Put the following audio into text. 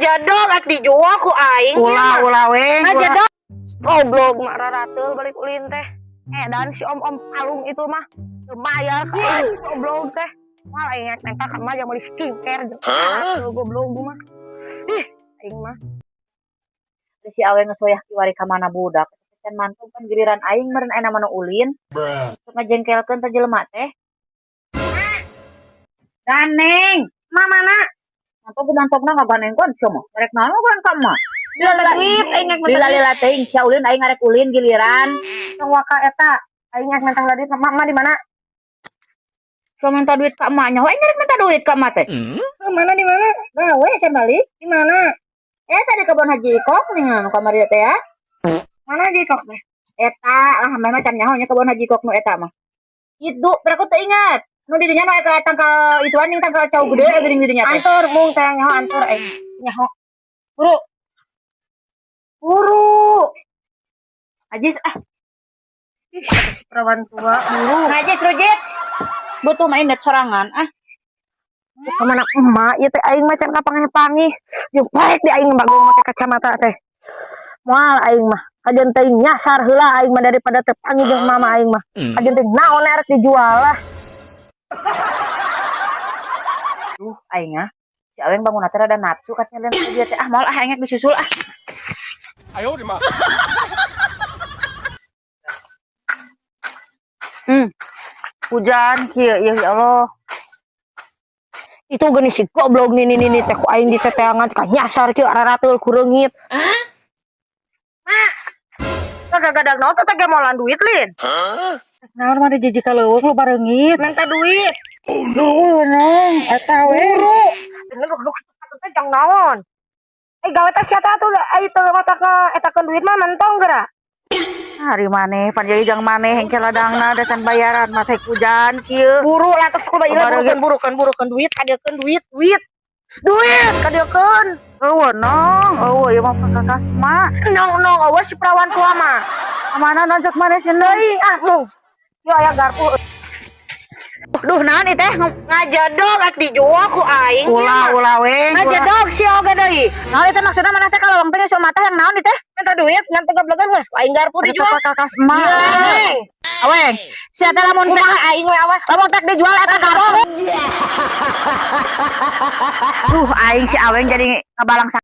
Ngajadog ak dijual ku aing. Ulah, ulah we. Ngajadog. Goblok mak rarateul balik ulin teh. Edan si om-om kalung itu mah. Teu bayar ka aing goblok teh. Moal aing rek nenta ka emak jang meuli skincare. Rarateul goblok mah. Ih, aing mah. Si awe geus wayah kiwari ka mana budak. Can mantong kan giliran aing meureun aya nu ulin. Sok ngajengkelkeun teh jelema teh. Ganeng. Ma mana? Mantong ku mantongna ngaganengkeun sia mah. Rek naon kan ka emak? Lila duit aing rek minta Lila duit. Lila teuing sia ulin, aing ngarek ulin giliran. Tong waka eta. Aing rek minta duit emak mah di mana? Sia minta duit ka emak nya. Aing ngarek minta duit ka emak teh. Mana di mana? Gawe can balik. Di mana? Eh, tadi kebon Haji Ikok nih nu kamari teh ya. Mana Haji Ikok teh? Eta lah memang can nyaho nya kebon Haji Ikok nu eta mah. Itu, berarti teu ingat. Nu di dinya nu eta tangkal ituan yang tangkal cau gede geuning di dinya teh. Antur mung teh nyaho antur aing. Nyaho. Buru. Buru. Ajis ah, Ih, si perawan tua, buru. Ngajis rujit. Butuh main net sorangan ah. Kemana emak ieu teh aing mah can kapanggih-panggih. Jeung poek di aing bagong make kacamata teh. Moal aing mah. Kajeun teuing nyasar heula aing mah daripada teu panggih jeung mama aing mah. Kajeun teuing naon arek dijual lah. Duh, aing ah. Si Aweng bangun teh rada nafsu katanya lain dia teh ah, moal ah, aing rek disusul ah. 哎呦我的妈！ Hujan kieu ya, ya Allah. Itu geuning si goblok nih nih nih teh ku aing diteteangan ka nyasar kieu ararateul ku reungit. Mak. Kagak gadag naon teh gemolan duit lin. Naon mah jiji ka leuweung lu bareungit. Minta duit. Duh, nong, eta we. Buru. Bener goblok teh jang naon. Eh, gawe teh sia teh atuh ai teu mata ka etakeun duit mah mentong geura. Hari maneh pan jadi jang maneh hengke ladangna da can bayaran mah teh hujan kieu. Buru lah tos kudu ieu Bareungit. Burukeun, burukeun, burukeun duit, kadiekeun duit, duit. Duit kadiekeun. Eueuh nong, eueuh ieu mah pakakas mak. Nong nong awas si perawan tua mah. Mana nonjok maneh sih nong? Teuing ah mung. Yo aya garpu. Duh, naon ieu teh? Ngajadog ak dijual ku aing. Ulah, ulah we. Ngajadog si oge deui. Naon ieu teh maksudna maneh teh kalawang teh nyusul mata yang naon ieu teh? Minta duit ngan teu gablegan geus ku aing garpu dijual. Pakakas emak. Neng. Aweng, sia teh lamun teh Kumaha aing we awas. Lamun tek dijual eta garpu. Duh, aing si Aweng jadi ngabalang.